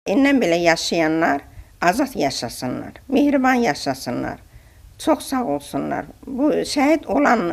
İndən belə yaşayanlar azad yaşasınlar, mehriban yaşasınlar. Çox sağ olsunlar. Bu şəhid olan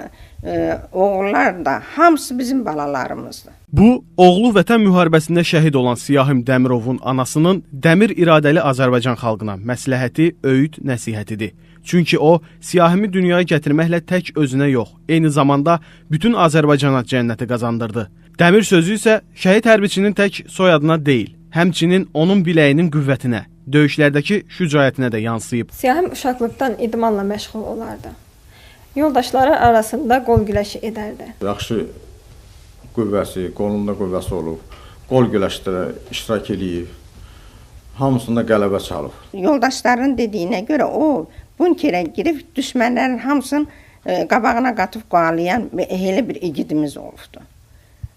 oğullar da hamısı bizim balalarımızdır. Bu, oğlu Vətən müharibəsində şəhid olan Siyahim Dəmirovun anasının dəmir iradəli Azərbaycan xalqına məsləhəti, öyüd, nəsihətidir. Çünki o, Siyahimi dünyaya gətirməklə tək özünə yox, eyni zamanda bütün Azərbaycana cənnəti qazandırdı. Dəmir sözü isə şəhid hərbiçinin tək soyadına deyil, həmçinin onun biləyinin qüvvətinə, döyüşlərdəki şücaətinə də yansıyıb. Siyahim uşaqlıqdan idmanla məşğul olardı. Yoldaşları arasında qol güləşi edərdi. Yaxşı qüvvəsi, qolunda qüvvəsi olub, qol güləşlərə iştirak eləyib, hamısında qələbə çalıb. Yoldaşlarının dediyinə görə o bunkerə girib düşmənlərin hamısını qabağına qatıb qoğalayan elə bir igidimiz olubdu.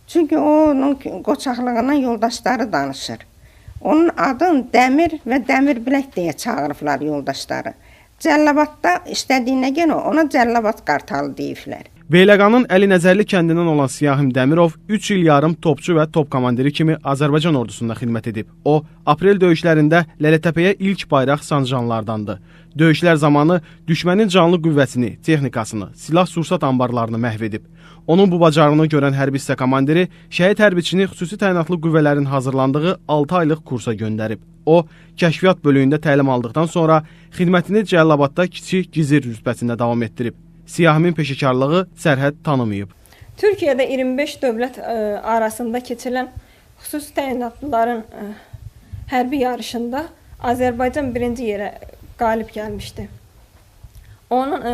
Çünki onun qoçaqlığından yoldaşları danışır. Onun adını Dəmir və Dəmir Bilək deyə çağırıblar yoldaşları. Cəllabadda işlədiyinə görə ona Cəllabad Qartalı deyiblər. Beyləqanın Əli Nəzərli kəndindən olan Siyahim Dəmirov 3 il yarım topçu və top komandiri kimi Azərbaycan ordusunda xidmət edib. O, aprel döyüşlərində Lələtəpəyə ilk bayraq sancanlardandı. Döyüşlər zamanı düşmənin canlı qüvvəsini, texnikasını, silah-sursat anbarlarını məhv edib. Onun bu bacarığını görən hərbi hissə komandiri şəhid hərbiçini xüsusi təyinatlı qüvvələrin hazırlandığı 6 aylıq kursa göndərib. O, kəşfiyyat bölüyündə təlim aldıqdan sonra xidmətini Cəllabadda kiçik gizir rütbəsində davam etdirib. Siyahimin peşəkarlığı sərhəd tanımayıb. Türkiyədə 25 dövlət arasında keçirilən xüsusi təyinatlıların hərbi yarışında Azərbaycan birinci yerə qalib gəlmişdi. Onun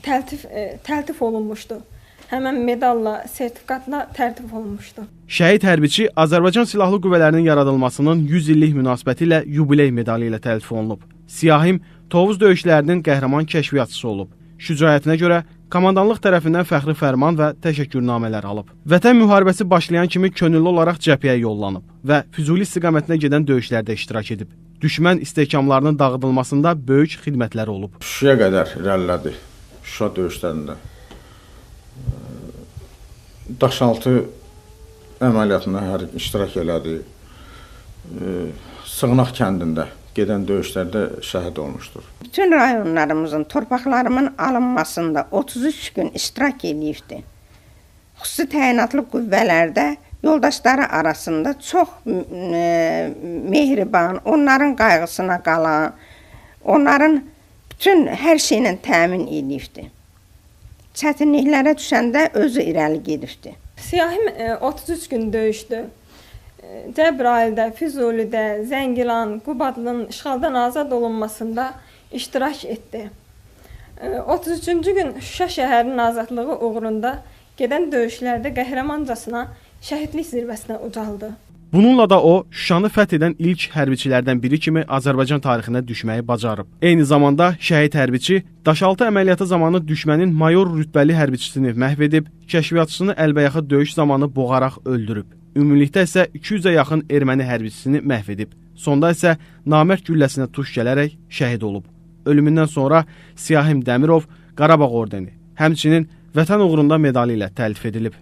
təltif olunmuşdu. Həmən medalla, sertifikatla təltif olunmuşdu. Şəhid hərbiçi Azərbaycan Silahlı Qüvvələrinin yaradılmasının 100 illik münasibəti ilə yubiley medalı ilə təltif olunub. Siyahim Tovuz döyüşlərinin qəhrəman kəşfiyyatçısı olub. Şücaətinə görə komandanlıq tərəfindən fəxri fərman və təşəkkürnamələr alıb. Vətən müharibəsi başlayan kimi könüllü olaraq cəbhəyə yollanıb və Füzuli istiqamətinə gedən döyüşlərdə iştirak edib. Düşmən istehkamlarının dağıdılmasında böyük xidmətləri olub. Şuşaya qədər irəlilədi, Şuşa döyüşlərində. Daşaltı əməliyyatında hər iştirak elədi. Sığınaq kəndində gedən döyüşlərdə şəhid olmuşdur. Bütün rayonlarımızın, torpaqlarımın alınmasında 33 gün iştirak eləyibdi. Xüsusi təyinatlı qüvvələrdə yoldaşları arasında çox mehriban, onların qayğısına qalan, onların bütün hər şeylə təmin eləyibdi. Çətinliklərə düşəndə özü irəli gedibdi. Siyahim 33 gün döyüşdü. Cəbrayılda, Füzulidə, Zəngilan, Qubadlının işğaldan azad olunmasında iştirak etdi. 33-cü gün Şuşa şəhərinin azadlığı uğrunda gedən döyüşlərdə qəhrəmancasına şəhidlik zirvəsinə ucaldı. Bununla da o, Şuşanı fəth edən ilk hərbiçilərdən biri kimi Azərbaycan tarixinə düşməyi bacarıb. Eyni zamanda şəhid hərbiçi Daşaltı əməliyyatı zamanı düşmənin mayor rütbəli hərbiçisini məhv edib, kəşfiyyatçısını əlbəyaxı döyüş zamanı boğaraq öldürüb. Ümumilikdə isə 200-ə yaxın erməni hərbiçisini məhv edib. Sonda isə namərd gülləsinə tuş gələrək şəhid olub. Ölümündən sonra Siyahim Dəmirov Qarabağ ordeni, həmçinin Vətən uğrunda medalı ilə təltif edilib.